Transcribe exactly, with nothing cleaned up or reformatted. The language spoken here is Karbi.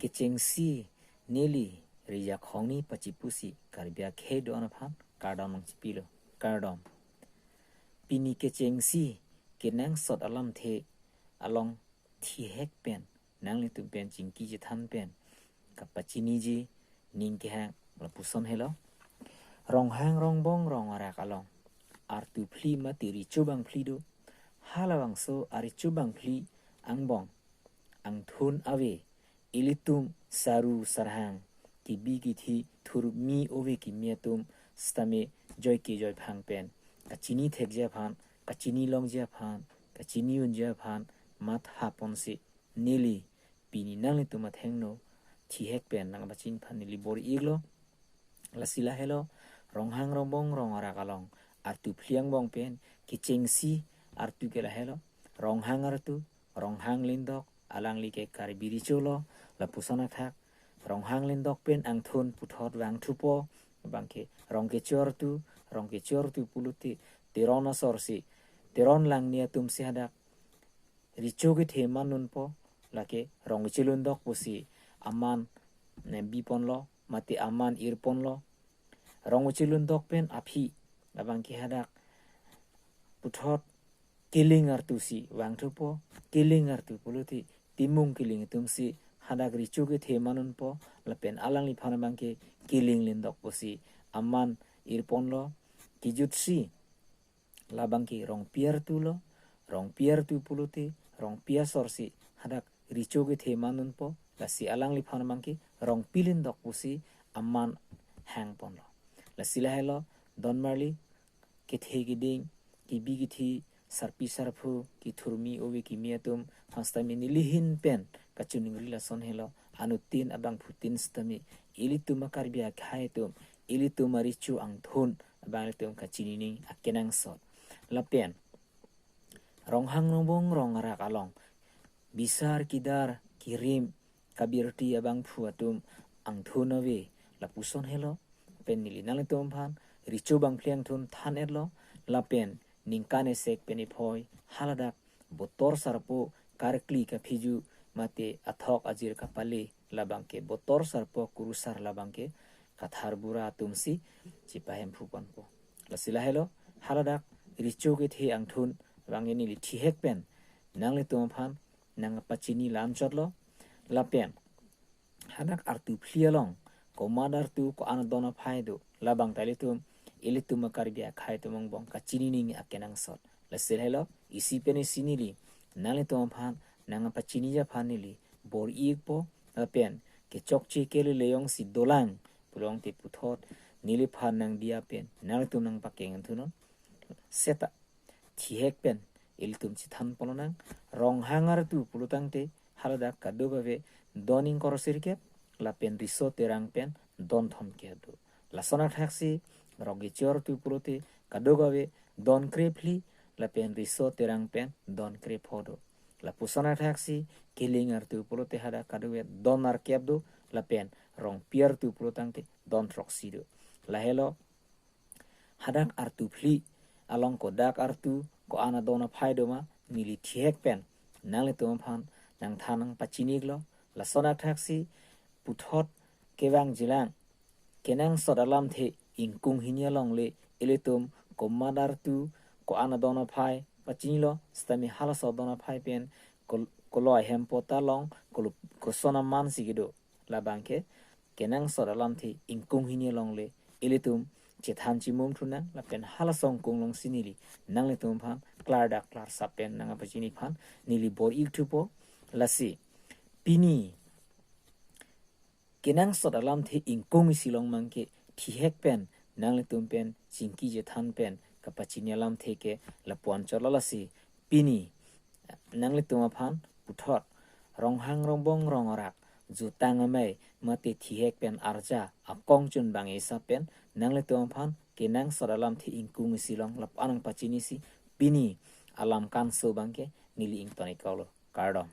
kechengsi neli Rijakhongni pachipusi Karbi akhei do-an aphan kardom nangchipilo. Kardom. Pini kechengsi kenangsot alamthe along thihek pen nanglitum pen chingki chethan pen kapachiniji ning kehang lapuson helo. Ronghang Rongbong Rong Arak along artu phli mate recho bang phli do. Halabangso arecho bang phli angbong angthun ave. Ilitum saru sarhang, kibi kithi, thurmi ove kimi atum sitame joike joiphang pen kachini thekji aphan, kachini longji aphan, kachini unji aphan mathaponsi neli pini nanglitum athengno thihek pen nangpachini aphan neli bor-iklo. Lasi lahelo, Ronghang Rongbong Rong Arak along artu phli angbong pen kechengsi artu ke lahelo, Ronghang artu, Ronghang Lindok, alangli ke Karbi recho lo. Lapuson athak, Ronghang Lindok pen angthun puthot vangthupo, abangke rong kecho artu. Rong kecho artu pulote Teron asorsi, Teron langni atumsi hadak recho kethe man unpo, lake Rong Kecho Lindok pusi aman, ne, biponlo, mate aman irponlo. Rong Kecho Lindok pen aphi abangke hadak puthot Kiling artusi vangthupo. Kiling artu pulote Timung Kiling atumsi hadak recho kethe man unpo, lapen alangliphan abangke Kiling Lindok pusi aman irponlo. Kejutsi labangke Rongpi artu lo. Rongpi artu pulote Rongpi asorsi hadak recho kethe man unpo, lasi alangliphan abangke Rongpi Lindok pusi aman hangponlo. Lasi lahelo, donmarli, kethe keding, kibi kithi, sarpi sarpo, kithurmi ove kimi atum, hasta mini lihin pen kachiningri lason helo, anuttin abangphutin sitame ilitum a-Karbi akhei atum, ilitum arecho angthun abang ilitum kachini ning akenangsot. Lapen Ronghang Rongbong Rong Arak along bisar kidar kirim kabirti abangphu atum angthun ave, lapuson helo. Pen neli nanglitum aphan recho bang phli angthun than-etlo. Lapen ningkan esek pen iphoi haladak Botor Sarpo karkli kaphiju mate athok ajir kapale, labangke Botor Sarpo kurusar, labangke Kathar Bura atumsi chipahemphu ponpo. Lasi lahelo, haladak recho kethe angthun abang neli thihek pen nanglitum aphan nangpachini la-anchotlo. Lapen hadak artu phli along komat artu ko-an adon aphai do, labang ta ilitum, ilitum a-Karbi akhei atum angbong kachini ning akenangsot. Lasi lahelo, isi pen isi neli nanglitum aphan nangpachiniji aphan neli bor-ikpo. Lapen kechokche kelele jongsi dolang pulote puthot neliphan nangdiya pen nanglitum nangpakeng thunon. Seta thihek pen ilitum chethan ponlonang. Ronghang artu pulotangte haladak kadokave don ingkoi ra sirkep, lapen riso terang pen don thomkep do. Lason athaksi Rong Kecho artu pulote kadokave don krephli, lapen riso terang pen don krepho do. Lapuson athaksi Kiling artu pulote hadak kadokave don arkep do, lapen Rongpi artu pulotangte don throksi do. Lahelo, hadak artu phli along kodak artu ko-an adon aphai do ma, neli thihek pen nanglitum aphan nangthan nangpachini-iklo. Lason athaksi puthot kevangjilang kenangsot alamthe ingkung hini alongle ilitum komat artu ko-an adon aphai pachinilo, sitame halaso adon aphai pen kol-, kolo ahempot along kolo, koson amansi kedo, labangke kenangsot alamthe ingkung hini alongle ilitum chethan chimum thunang. Lapen halaso ingkung alongsi neli nanglitum aphan klardak klarsap pen nangpachini aphan neli bor-ikthupo. Lasi pini kenangsot alamthe ingkung isi along abangke thihek pen nanglitum pen chingki chethan pen kapachini alamthe ke lapu-an chotlo. Lasi pini nanglitum aphan puthot Ronghang Rongbong Rong Arak jutang amei mate thihek pen arja akong chun bang isap pen nanglitum aphan kenangsot alamthe ingkung isi along lapu-an nangpachinisi pini alam kanso abangke neli ington-ik-lo. Kardom.